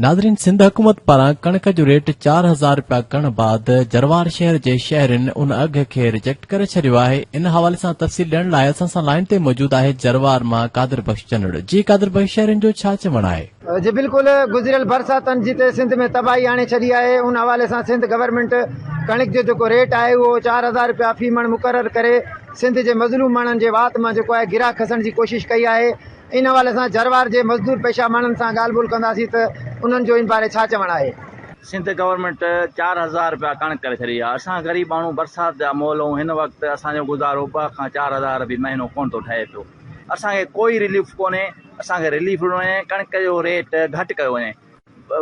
ناظرين سنڌ حڪومت پاران ڪڻڪ جو ريٽ 4000 رپيا ڪرڻ بعد جروار شهر جي شهرين ان اگهه کي رجيڪٽ ڪري ڇڏيو آهي ان حوالي سان تفصيل ڏيڻ لاء اسان سان لائين تي موجود آهي جروار مان قادر بخش چنڙ جي قادر بخش شهرين جو ڇا چوڻ آهي. جي بلڪل گذريل برساتن جتي سنڌ ۾ تباهي آڻي ڇڏي آهي ان حوالي سان سنڌ گورنمينٽ ڪڻڪ جو جيڪو ريٽ آهي اهو 4000 رپيا في مڻ مقرر ڪري سنڌ جي مظلوم ماڻهن جي وات مان جيڪو آهي گراهه کسڻ جي ڪوشش ڪئي آهي ان حوالي سان جروار جي مزدور پيشه ماڻهن سان ڳالهه ٻولهه ڪنداسين ته انهن جو ان باري ڇا چوڻ آهي. سنڌ گورنمينٽ 4000 رپيا ڪڻڪ ڪري ڇڏي آهي اسان غريب ماڻهو برسات جا مول ۽ هن وقت اسان جو گذارو 2 کان 4000 به مهينو ڪونه ٿو ٺهي پيو اسان کي ڪوئي رليف ڪونهي اسان کي رليف ڏنو وڃي ڪڻڪ جو ريٽ گهٽ ڪيو وڃي.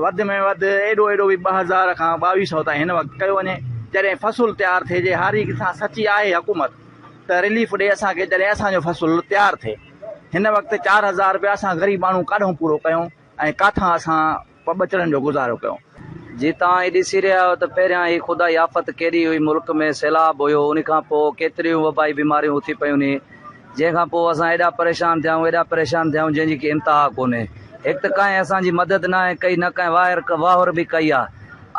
وڌ ۾ وڌ ايڏو ايڏو به 2000 کان 22 سو تائين هن وقت ڪيو وڃي جڏهن فصل تيار ٿئي جي هاري سان سچي آهي حڪومت ته رليف ڏي اسان کي جڏهن اسان جو فصل تيار ٿئي هن وقت 4000 رپيا اسان غريب ماڻهو ڪاڏهون پورو ڪيون ۽ ڪاٿان اسان ٻچڙن جو گذارو ڪيون. جي توهان هي ڏسي رهيا آهيو ته پهريان هي خدائي آفت ڪيڏي هئي ملڪ ۾ سيلاب هيو ان کان پوء ڪيتريون وبائي بيماريون اٿي پيون ني جنهن کان پوء اسان ايڏا پريشان ٿيا آهيون ايڏا پريشان ٿيا آهيون جنهن جي ڪي انتها ڪونهي. هڪ ته ڪنهن اسان جي مدد ناهي ڪئي نه ڪنهن واهر واهر به ڪئي آ.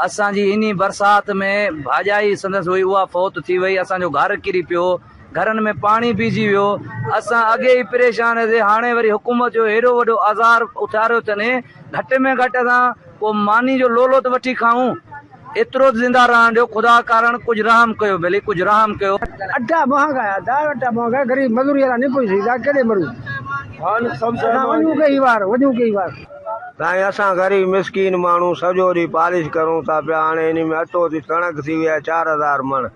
اسان جي انهي برسات ۾ ڀاڄائي سندس هئي اها فوت ٿي وئي اسان جو گهر ڪري پيو گهرن ۾ پاڻي بيهجي ويو اسان اڳي ئي پريشان هيسي هاڻي وري حڪومت جو هيڏو وڏو آزار اٿاريو اٿن گهٽ ۾ گهٽ اسان ڪو ماني جو لولو ته وٺي کائون. ايترو ته زنده رهڻ ڏيو خدا ڪارڻ ڪجهه رحم ڪيو ڀلي ڪجهه رحم ڪيو. اٽا مهانگا آ دال اٽا مهانگا غريب مزوري وارا ني پڄي سگهندا ڪيڏي مرون اسان وڃون ڪهي وار وڃون ڪهي وار. سائين اسان غريب مسڪين ماڻهو سڄو ڏينهن پالش ڪرون ٿا پيا هاڻي انهي ۾ اٽو ٿي ڪڻڪ ٿي وئي آهي 4000 مڻ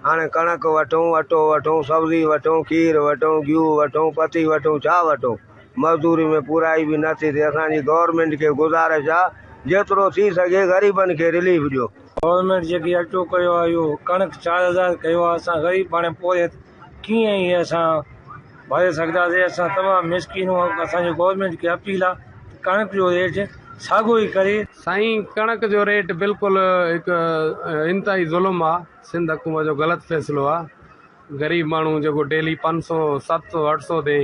هاڻي ڪڻڪ وٺون اٽو وٺون سبزي وٺون کير وٺون گيهه وٺون پتي وٺون ڇا وٺون. مزدوري ۾ پورائي به نه ٿي ٿئي اسان جي گورنمينٽ کي گذارش آ جيترو ٿي سگهي غريبن کي رليف ڏيو. گورنمينٽ جيڪي اٽو ڪيو آ اهو ڪڻڪ 4000 ڪيو آ اسان غريب هاڻي پورهيت ڪيئن اهي اسان ڀري سگهنداسي اسان تمام مسڪين آهيون اسان جي گورنمينٽ کي اپيل آ ته ڪڻڪ جو ريٽ ساڳو ئي ڪري. سائين ڪڻڪ جو ريٽ بلڪل هڪ انتهائي ظلم آ سنڌ حڪومت جو غلط فيصلو آ غريب ماڻهو جيڪو ڊيلي پنج سو ست سو اٺ سو تي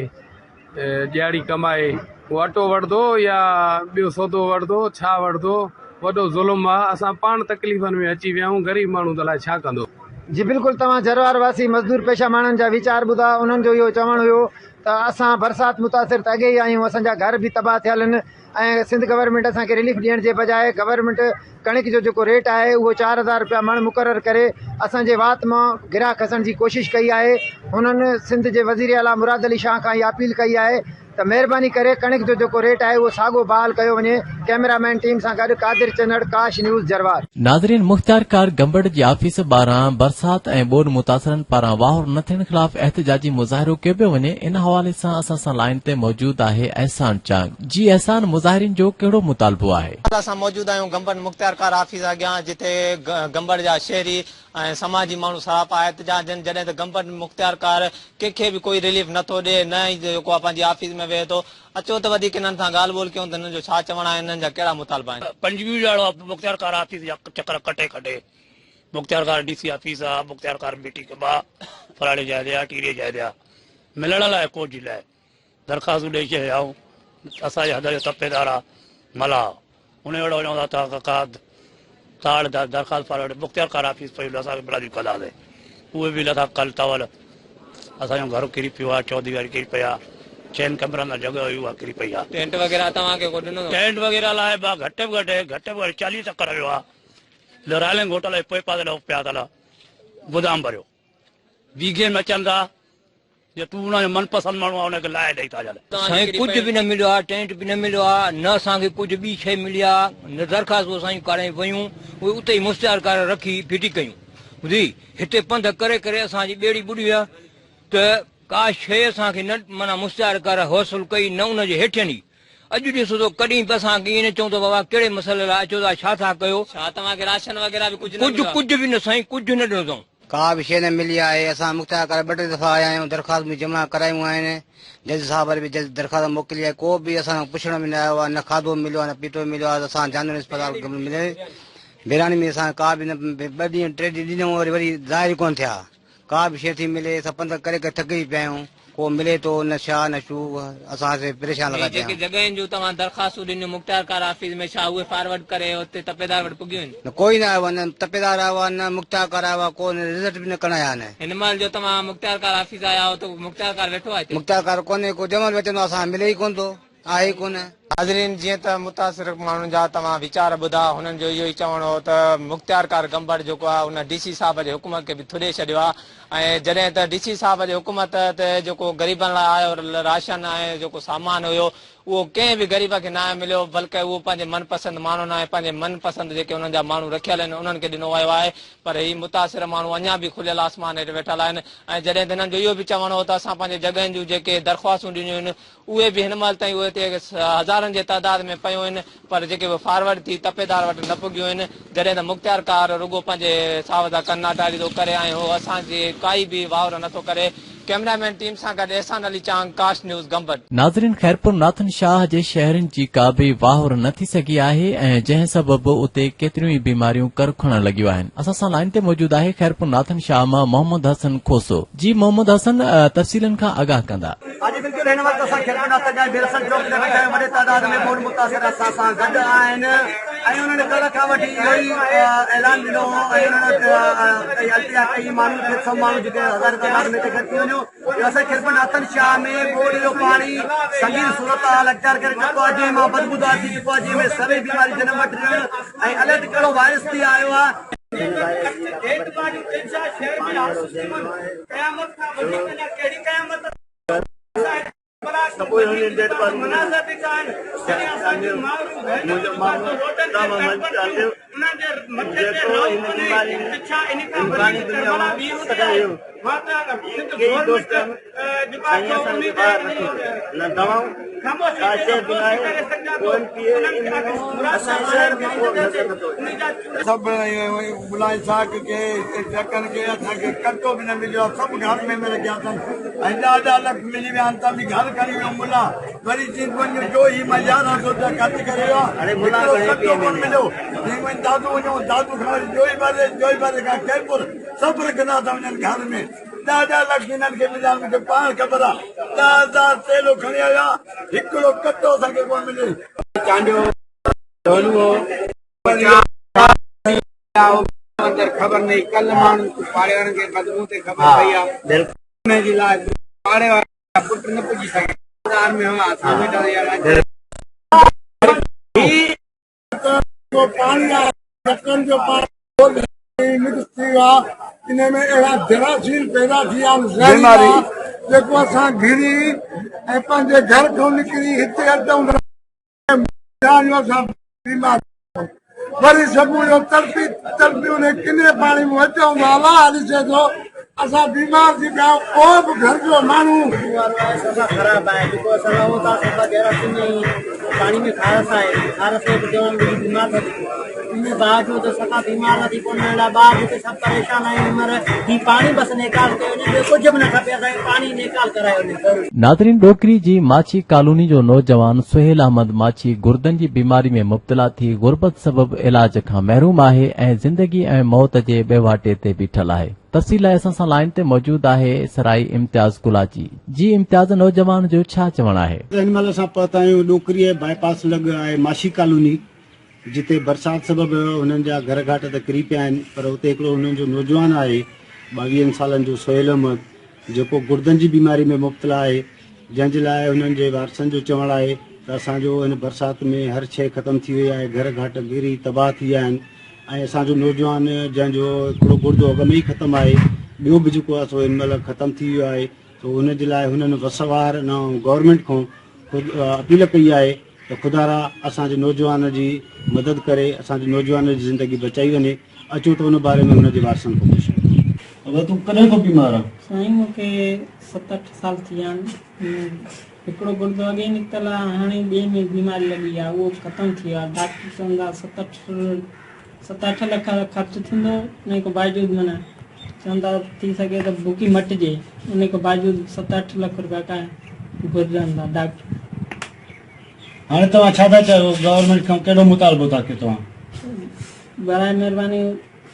ڏيهاڙي ڪمائي اهو اٽو وٺندو يا ٻيو سودو وٺندو ڇا وٺندو وڏو ظلم آ اسان پاڻ تڪليفن ۾ اچي ويا آهيون غريب ماڻهو ته الائي ڇا ڪندو. جي بلڪل توهان جروار واسي مزدور پيشه ماڻهن جا ويچار ٻڌا انهن جو اهو چوڻ هيو ته اسان برسات متاثر ته اڳي ئي آهيون اسان جا گهر به تباهه ٿيل آهن ۽ سنڌ گورنمينٽ اسان کي رليف ڏيڻ جي بجاء گورنمينٽ ڪڻڪ جو جيڪو ريٽ آهي اهو 4000 رپيا مڻ مقرر ڪري اسان جي وات مان گراهه کسڻ جي ڪوشش ڪئي آهي هنن سنڌ جي وزير اعليٰ مراد علي شاهه کان اها اپيل ڪئي آهي ته مهرباني ڪري ڪڻڪ جو جيڪو ريٽ آهي اهو ساڳو بحال ڪيو وڃي ڪئميرا مين ٽيم سان گڏ قادر چنڙ ڪاش نيوز جروار. ناظرين مختيارڪار گمبٽ جي آفيس ٻاهران برسات ۽ ٻوڏ متاثرن پاران واهور نه ٿيڻ خلاف احتجاجي مظاهرو ڪيو پيو وڃي ان حوالي سان اسان سان لائين تي موجود آهي احسان چانگ جي احسان مظاهرين جو ڪهڙو مطالبو آهي؟ اسان موجود آهيون گمبٽ مختيارڪار آفيس اڳيان جتي گمبٽ جا شهري ۽ سماجي ماڻهو سراپا احتجاج آهن جڏهن ته گمبٽ مختيارڪار ڪنهن کي به ڪوئي رليف نٿو ڏئي نه ئي جيڪو آهي پنهنجي آفيس ۾ ويهي ٿو اچو ته وڌيڪ انهن سان ڳالهه ٻولهه ڪيون ته انهن جو ڇا چوڻ آهي انهن جا ڪهڙا مطالبا آهن. 25 ڏهاڙو مختيارڪار آفيس جا چڪر ڪٽي ڪٽي مختيارڪار ڊي سي آفيس آ مختيارڪار ميٽنگ ڪبا فلاڻي جاء تي آ ٽيري جاء تي آ ملڻ لاء ڪو جي لاء درخواستون ڏئي ڇڏيا آئون اسان جي حد جو تپيدار آ ملاح ان وٽ وڃون ٿا ته ڪا تاڙ درخواست فارورڊ مختيارڪار آفيس پئي اسان کي برادري ڪنداسين اهي به نٿا ڪن تول اسان جو گهر ڪري پيو آهي چوديواري ڪري پئي آهي چئن ڪمرن لاء جڳهه هئي اها ڪري پئي آهي. ٽينٽ وغيره توهان کي ڪو ڏنو اٿو؟ ٽينٽ وغيره لاء به گهٽ ۾ گهٽ گهٽ ۾ گهٽ 40 چڪر ويو آهي رائلنگ هوٽل جي پوئين پاسي لڳو پيا اٿل گودام ڀريو بيگهي ۾ اچن ٿا جي تون انهن جو من پسند ماڻهو آهين ان کي لاهي ڏئي ٿا ڇڏ. سائين ڪجهه به نه مليو آهي ٽينٽ به نه مليو آهي نه اسان کي ڪجهه ٻي شيء ملي آهي نه درخواستون اسان جون ڪارائيون ويون اهي اتي ئي مختيارڪار رکي ڦٽي ڪيون ٻڌي هتي پنڌ ڪري ڪري اسان جي ٻيڙي ٻڏي ويا ته ڪا شيء اسان کي نه معنيٰ مختيارڪار حوصل ڪئي نه ان جي هيٺين ئي اڄ ڏسو ته ڪڏهن به اسان کي ائين نه چئون ته بابا ڪهڙي مسئلي لاء اچو ٿا ڇا ٿا ڪيو. ڇا توهان کي راشن وغيره به ڪجهه نه ڪجهه مليو آهي؟ ڪجهه به نه سائين ڪجهه نه ڏنو اٿئون. ڪا به شيء نه ملي آهي اسان مختيارڪار ٻه ٽي دفعا آيا آهيون درخواست به جمع ڪرايون آهن جج صاحب وري به درخواست موڪلي آهي ڪو به اسان کان پڇڻ به نه آيو آهي نه کاڌو مليو آهي نه پيتو مليو آهي اسان جاندن اسپتال ملي بيراڻي ۾ اسان کي ڪا به نه ٻه ڏينهن ٽي ڏينهن ڏنو وري ظاهر ئي ڪونه ٿيا ڪا به شيء ٿي ملي اسان پنڌ ڪري ڪري ٿڪجي پيا آهيون. ڪو ملي ٿو نه ڇا نه شو اسان هتي پريشان لڳا پيا جيڪي آهيون. جڳهين جون توهان درخواستون ڏنيون مختيارڪار آفيس ۾ ڇا اهي فارورڊ ڪري اتي تپيدار وٽ پڳيون آهن؟ نه ڪوئي نه آيو آهي نه تپيدار آيو آهي نه مختيارڪار آيو آهي ڪو نه رزلٽ به نه ڪرڻ آيا آهن. هن مهل جو توهان مختيارڪار آفيس آيا آهيو ته مختيارڪار ويٺو آهي هتي؟ مختيارڪار ڪونهي ڪو جنهن مهل به اچندو آهي اسان کي ملي ئي ڪونه ٿو آهي ئي ڪونه. ناظرين جيئن ته متاثر ماڻهن جا توهان ويچار ٻڌا هنن جو اهو ئي چوڻ هو ته مختيارڪار گمبٽ جيڪو آهي ان ڊي سي صاحب جي حڪم کي به ٿڏي ڇڏيو آهي ۽ جڏهن ته ڊي سي صاحب جي حڪم تحت جيڪو غريبن لاء آيو راشن ۽ جيڪو سامان هيو اهو ڪنهن به غريب کي ناهي مليو بلڪه اهو پنهنجي من پسند ماڻهن ۽ پنهنجي من پسند جيڪي انهن جا ماڻهو رکيل آهن انهن کي ڏنو ويو آهي پر هي متاثر ماڻهو اڃا به کليل آسمان هيٺ ويٺل آهن ۽ جڏهن ته هنن جو اهو به چوڻ هو ته اسان پنهنجي جڳهين جون جيڪي درخواستون ڏنيون آهن اهي به هن مهل تائين اهي اتي هزارن جي تعداد ۾ پيون آهن پر جيڪي به فارورڊ ٿي تپيدار وٽ نه پڳيون آهن جڏهن ته مختيار ڪار رڳو پنهنجي حساب سان ڪرناٽاري ٿو ڪري ۽ هو اسان جي ڪائي به واهر نه ٿو ڪري ڪئميرا مين ٽيم سان گڏ احسان علي چانگ ڪاسٽ نيوز گمبٽ. ناظرين خيرپور ناٿن شاهه جي شهرين جي ڪا به واهر نه ٿي سگهي آهي ۽ جنهن سبب اتي ڪيتريون ئي بيماريون ڪر کڻڻ لڳيون آهن اسان سان لائين تي موجود آهي خيرپور ناٿن شاهه مان محمد حسن کوسو جي محمد حسن تفصيلن کان آگاهه ڪندا. اڄ بلڪل هن وقت اسان خيرپور ناٿن جا ويلسن چوڪ تي ويٺا آهيون وڏي تعداد ۾ ٻوڏ متاثر اسان سان گڏ آهن ۽ انهن ڪلهه کان وٺي اهو ئي اعلان ڏنو هو ۽ انهن التجا ڪئي ماڻهن کي سڀ ماڻهو جيڪي هزارين تعداد ۾ هتي گڏ ٿي وڃو جو اسان خيرپور ناٿن شاهه ۾ ٻوڏ جو پاڻي سنگين صورتحال اختيار ڪري چڪو آهي جنهن مان بدبودار ٿي چڪو آهي جنهن ۾ سوين بيماريون جنم وٺي رهيون آهن ۽ الائي ته ڪهڙو وائرس ٿي آيو آهي. سڀ ملا اسحاق کي چڪن کي اسان کي ڪٽو به نه مليو آهي سڀ گهر ۾ ۾ رکيا اٿن ۽ ڏهه ڏهه لک ملي ويا آهن ته به گهر کڻي ويو ملا وري چيس وڃ جو هي مان 11 سو رپيا خرچ ڪري ويو آهيان هڪڙو ڪٽو ڪونه مليو چيس وڃ دادو وڃو دادو کان وري جوئي باري جوئي باري کان خيرپور سڀ رکندا ٿا وڃن گهر ۾ ڏهه ڏهه لک هنن کي مليا آهن مون کي پاڻ خبر آهي 10000 تيلو کڻي آيو آهيان هڪڙو ڪٽو اسان کي ڪونه مليو. چانڊيو ڍولو اندر خبر نه ڪل ماڻهو پاڙي وارن کي بدبو تي خبر پئي آ ان جي لاء پاڙي وارا پٽ نه پڄي سگهيا بازار ۾ هئا اسان ويٺا يار جو پاڻي آ ڍڪن جو پاڻي مڪس ٿي ويو آ ان ۾ اهڙا جراثيم پيدا ٿي ويا آهن زهريلا جيڪو اسان گهري ۽ پنهنجي گهر کان نڪري هتي اچون وري صبح جو تڙپي تڙپي ان ڪني پاڻي ۾ اچون ته الله ڏسي ٿو اسان بيمار ٿي پيا آهيون ڪو به گهر جو ماڻهو صفا خراب آهي جيڪو اسان رهون ٿا صفا جراثيم ۽ پاڻي ۾ کارس آهي کارس ۾ جوان بيمار ٿا ٿي پون ان باوجود صفا بيمار ٿا ٿي پون ننڍڙا ٻار جيڪي سڀ پريشان آهيون هن مهل هي پاڻي بس نيڪال ڪيو وڃي ٻيو ڪجهه به نه کپي اسان کي پاڻي نيڪال ڪرايو وڃي. ناظرين ڏوڪري جي ماڇي ڪالوني جو نوجوان سهيل احمد ماڇي گردن جي بيماري ۾ مبتلا ٿي غربت سبب علاج کان محروم آهي ۽ زندگي ۽ موت جي ٻيواٽي تي بيٺل آهي تفصيل لاء اسان سان لائين تي موجود آهي سرائي امتياز ڪلاچي جي امتياز نوجوان جو ڇا چوڻ آهي. هن مهل اسان پهتا آهيون ڏوڪري بائي پاس لڳ آهي ماڇي ڪالوني جتي برسات سبب هنن جا گهر گهاٽ ته ڪري پيا آهن پر اتي هڪڙو هنن جو نوجوان آهي ٻاويهن سالن جو سهيل احمد جيڪو گردن جي بيماري ۾ مبتلا آهي جنهن جي لاء هنن جي وارثن جو چوڻ آهي ته اسان جو هن برسات ۾ هر شيء ختم ٿي وئي آهي گهر گهاٽ ڳري تباهه ٿي ويا آهن ۽ اسان جو نوجوان جنهن جو هڪڙو گردو اڳ ۾ ئي ختم آهي ٻيو به جيڪو آهي سو هن مهل ختم ٿي ويو آهي سو ان جي لاء هنن وس وار گورنمينٽ کان اپيل ڪئي آهي ته خدارا اسان جي نوجوان جي مدد ڪري اسان جي نوجوان جي زندگي بچائي وڃي اچو ته ان باري ۾ هن جي وارثن کان پڇون. ابا تون ڪڏهن کان بيمار آن؟ سائين مون کي ست اٺ سال ٿي ويا آهن هڪڙو گردو اڳي ئي نڪتل آهي هاڻي ٻئي ۾ بيماري لڳي آهي اهو به ختم ٿي ويو آهي ڊاڪٽر چون ٿا ست اٺ ست اٺ لک خرچ ٿيندو ان کان باوجود معنيٰ چون ٿا ٿي سگهي ته بڪي مٽجي ان کان باوجود ست اٺ لک روپيا ڪا گهرجن ٿا ڊاڪٽر. هاڻي توهان ڇا ٿا چاهيو گورنمينٽ کان ڪهڙو مطالبو ٿا ڪيو توهان؟ براء مهرباني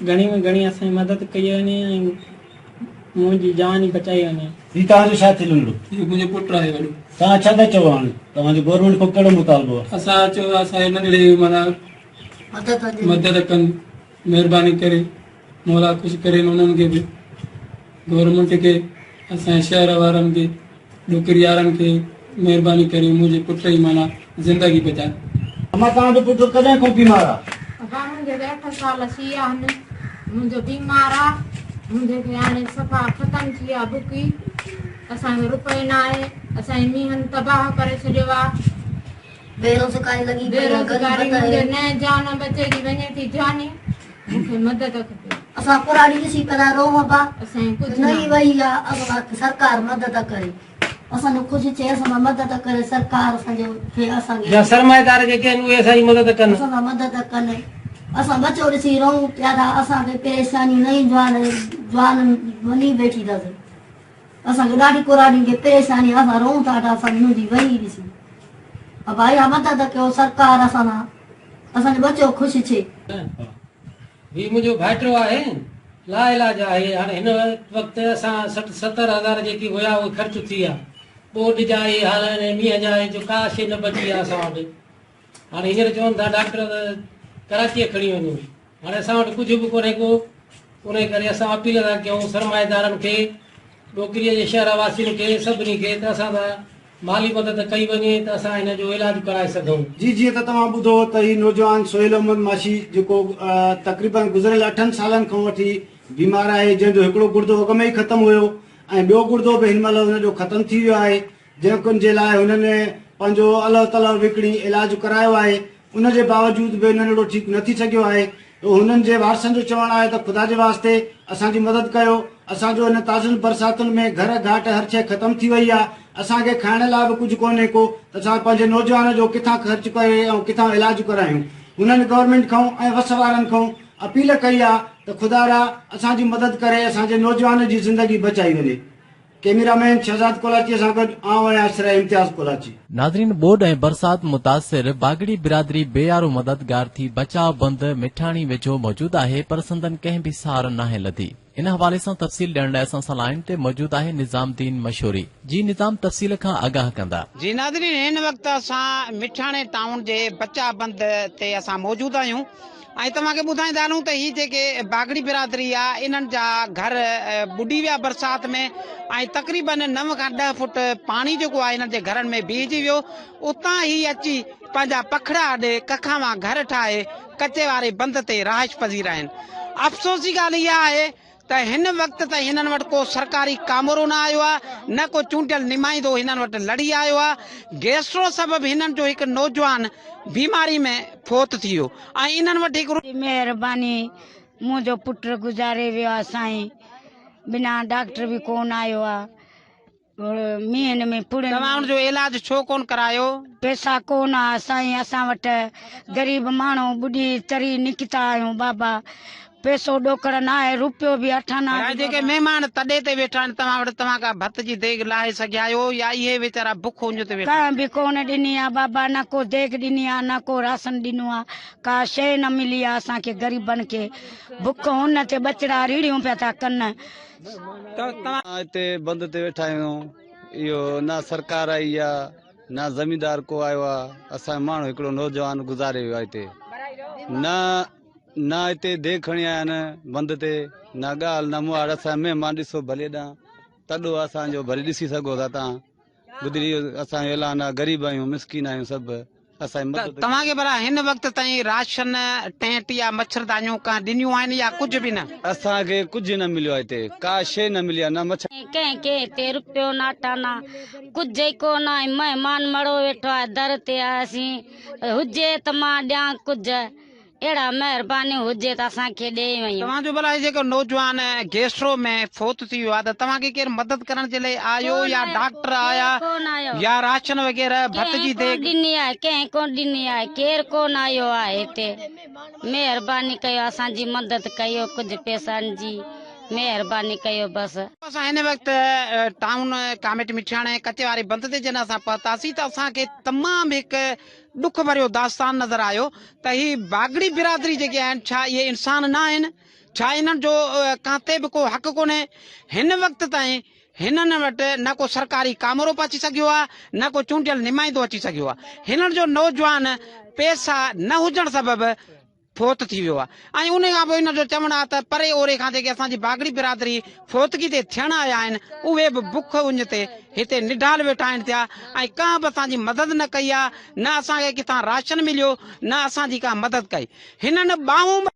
گهڻي ۾ گهڻي اسان جي مدد ڪئي وڃي ۽ منهنجي جان ئي بچائي وڃي. هي توهان جو ڇا ٿي لنگڙو؟ هي منهنجو پٽ آهي وڏو. توهان ڇا ٿا چئو هاڻي؟ توهان جو گورنمينٽ کان ڪهڙو مطالبو آهي؟ اسان چئو اسان جي ننڍڙي جي معنيٰ مدد ڪن مهرباني ڪري مولا خوش ڪرين انهن کي به گورنمينٽ کي اسان جي شهر وارن کي ڏوڪري وارن کي مهرباني ڪري منهنجي پٽ جي معنيٰ زندگي بچائن. امان توهان جو پٽ ڪڏهن کان بيمار آ؟ ابا منهنجي ته 8 سال ٿي ويا آهن منهنجو بيمار آ منهنجي کي هاڻي صفا ختم ٿي ويا بڪي اسان کي روپئي نه آهي اسان جي مينهن تباهه ڪري ڇڏيو آ بيروزگاري لڳي پئي آ بيروزگاري منهنجي نه جان بچي ٿي وڃي ٿي جاني مون کي مدد کپي. اسان ڪراڙي ڏسي پيا روئون ابا اسان کي ڪجهه نه وئي آ اسان کي سرڪار مدد ڪري اسان جو ڪجهه چئي اسان سان مدد ڪري سرڪار اسان جو کي اسان کي يا سرمائيدار جيڪي آهن اهي اسان جي مدد ڪن. اسان سان مدد ڪن اسان ٻچو ڏسي روئون پيا ٿا اسان کي پريشانيون نئين جوان جوان وڃي ويٺي اٿس اسان کي ڏاڍي ڪراڙين کي پريشاني آ اسان روئون ٿا ته اسان جي منهنجي وئي ڏسي ابا اها مدد ڪيو سرڪار اسان سان اسان جو ٻچو خوش ٿئي. هي منهنجو ڀائٽو آهي لاعلاج آهي هاڻي هن وقت اسان 60 70 هزار جيڪي هيا اهي خرچ ٿي ويا ٻوڏ جا اهي حال آهن ۽ مينهن جا جو ڪا شيء نه بچي آهي اسان وٽ هاڻي هينئر چون ٿا ڊاڪٽر ته ڪراچيء کڻي وڃو هاڻي اسان وٽ ڪجهه به ڪونهي ڪو انهي ڪري اسان اپيل ٿا ڪيون سرمائيدارن کي ڏوڪريء جي شهر واسين کي سڀني کي ته اسان سان مالي مدد ڪئي وڃي ته اسان هن جو علاج ڪرائي سگهون. جي جيئن ته توهان ٻڌو ته هي نوجوان سهيل احمد ماشي جيڪو تقريبن گذريل اٺن سالن کان وٺي بيمار آهي جنهن جو هڪڙو گڙدو اڳ ۾ ئي ختم هيو ۽ ٻيو گڙدو به هن مهل هن جو ختم ٿي ويو آهي جنهن ڪن جي لاء هنن پنهنجو الهه تلهه وڪڻي علاج ڪرايو آهي ان جي باوجود به ننڍڙو ٺيڪ نه ٿي سگهيو آهي. هنن جي وارثن جو چوڻ آهي ته خدا جي واسطي اسان جي مدد ڪيو، اسان جو هن تازن برساتن ۾ گهر گهاٽ هر شيء ختم ٿي وئي آهي، اسان کي کائڻ لاء به ڪجهه ڪونهي ڪو ته اسان پنهنجي نوجوان جو ڪٿان خرچ ڪري ۽ ڪٿان علاج ڪرايون. هنن گورنمينٽ کان ۽ وس وارن کان اپيل ڪئي آهي ته خدارا اسان جي مدد ڪري اسان جي نوجوان جي زندگي بچائي وڃي. ڪئميرا مين شهزاد ڪولاچيء سان گڏ آئون آهيان سرائي امتياز ڪولاچي. ناظرين ٻوڏ ۽ برسات متاثر باگڙي برادري بي يارو مددگار ٿي بچاء بند مٺاڻي ويجهو موجود آهي پر سندن ڪنهن به سار ناهي لڌي ان حوالي سان تفصيل ڏيڻ لاء اسان سان لائين تي موجود آهي نظام الدين مشوري جي نظام تفصيل کان آگاهه ڪندا. جي ناظرين هن وقت اسان مٺاڻي ٽائون جي بچاء بند تي اسان موجود آهيون ۽ توهان کي ٻڌائيندا هلون ته هي جيڪي باگڙي برادري آ انهن جا گهر ٻڏي ويا برسات ۾ ۽ تقريبن 9 کان 10 فوٽ پاڻي جيڪو آ انهن جي گهرن ۾ بيهجي ويو اتان هي اچي پنهنجا پکڙا اڏي ڪکاوان گهر ٺاهي ڪچي واري بند تي رهائش پذير آهن افسوس جي ڳالهه اها آهي ته هن وقت تائين هنن وٽ ڪو سرڪاري ڪامورو نه آيو آهي، نه ڪو چونڊيل نمائندو هنن وٽ لڙي آيو آهي، گيسٽرو سبب هنن جو هڪ نوجوان بيماري ۾ فوت ٿي ويو ۽ انهن وٽ هڪ. مهرباني منهنجو پٽ گذاري ويو آ سائين بنا ڊاڪٽر به ڪون آيو آ. مينهن ۾ پڙين. توهان ان جو علاج ڇو ڪونه ڪرايو؟ پئسا ڪونه آ سائين اسان وٽ غريب ماڻهو ٻڏي تري نڪتا آهيون بابا پئسو ڏوڪڙ ناهي روپيو به اٺ آنا به بابا. جيڪي مهمان تڏي تي ويٺا آهن توهان وٽ توهان ڪا ڀت جي ديڳ لاهي سگهيا آهيو يا اهي ويچارا بک اڃ تي ويٺا آهن. ڪنهن به ڪونه ڏني آ بابا نه ڪو ديڳ ڏني آ نه ڪو راشن ڏنو آ ڪا شيء نه ملي آ اسان کي غريبن کي بک ان تي ٻچڙا ريڙهيون پيا ٿا ڪن. اسان هتي بند تي ويٺا آهيون اهو نه سرڪار آئي آ نه زميندار ڪو آيو آ اسان جو ماڻهو هڪڙو نوجوان گذاري ويو آ هتي نه نه هتي ديڳ کڻي آيا آهن بند تي نه ڳالهه نه مهاڙ اسان جو مهمان ڏسو ڀلي ڏانهن تڏو اسان جو ڀلي ڏسي سگهو ٿا تان گذري ويو اسان جو اعلان آ غريب آهيون مسڪين آهيون سڀ اسان جي مدد توهان کي ڀلا هن وقت تائين راشن، ٽينٽ يا مڇردانيون ڪنهن ڏنيون آهن يا ڪجهه به نه؟ اسان کي ڪجهه نه مليو آهي هتي ڪا شيء نه ملي آهي نه مڇر. ڪنهن ڪنهن تي روپيو نه آٽانا ڪجهه ئي ڪو نه آهي مهمان مڙو ويٺو آهي در تي آياسين هجي ته مان ڏيان ڪجهه اهڙا مهربانيون هجي ته اسان کي ڏئي وڃو. توهان جو ڀلا هي جيڪو نوجوان گيسٽرو ۾ فوت ٿي ويو آهي ته توهان کي ڪير مدد ڪرڻ جي لئي آيو يا ڊاڪٽر آيا يا راشن وغيره ڀت جي ڪنهن ديڳ. ڪونه ڏني آهي ڪنهن ڪونه ڏني آهي ڪير ڪونه آيو آهي هتي مهرباني ڪيو اسان جي مدد ڪيو ڪجهه پئسن جي مهرباني ڪيو بس. اسان هن وقت ٽائون ڪاميٽ مٺياڻي ڪچي واري بند تي جڏهن اسان پهتاسين ته اسان کي تمام هڪ ڏک ڀريو داستان نظر آيو ته هي باگڙي برادري جيڪي آهن ڇا اهي انسان نه آهن؟ ڇا انهن جو ڪنهن تي به ڪو حق ڪونهي؟ هن وقت تائين هنن وٽ نه ڪو سرڪاري ڪامورو پهچي سگهيو آهي نه ڪو چونڊيل نمائندو اچي سگهيو آهي. هنن جو نوجوان پئسا نه هجڻ سبب فوت ٿي ويو آهي ۽ ان کان پوء هن جو چوڻ آهي ته پري اوري کان جيڪي اسان جي باگڙي برادري فوتگي تي ٿيڻ آيا آهن اهي به بک اڃ تي هتي نڍال ويٺا آهن ٿيا ۽ ڪنهن به اسان جي مدد نه ڪئي آهي نه اسان کي ڪٿان راشن مليو نه اسان جي ڪا مدد ڪئي هنن ٻانهون.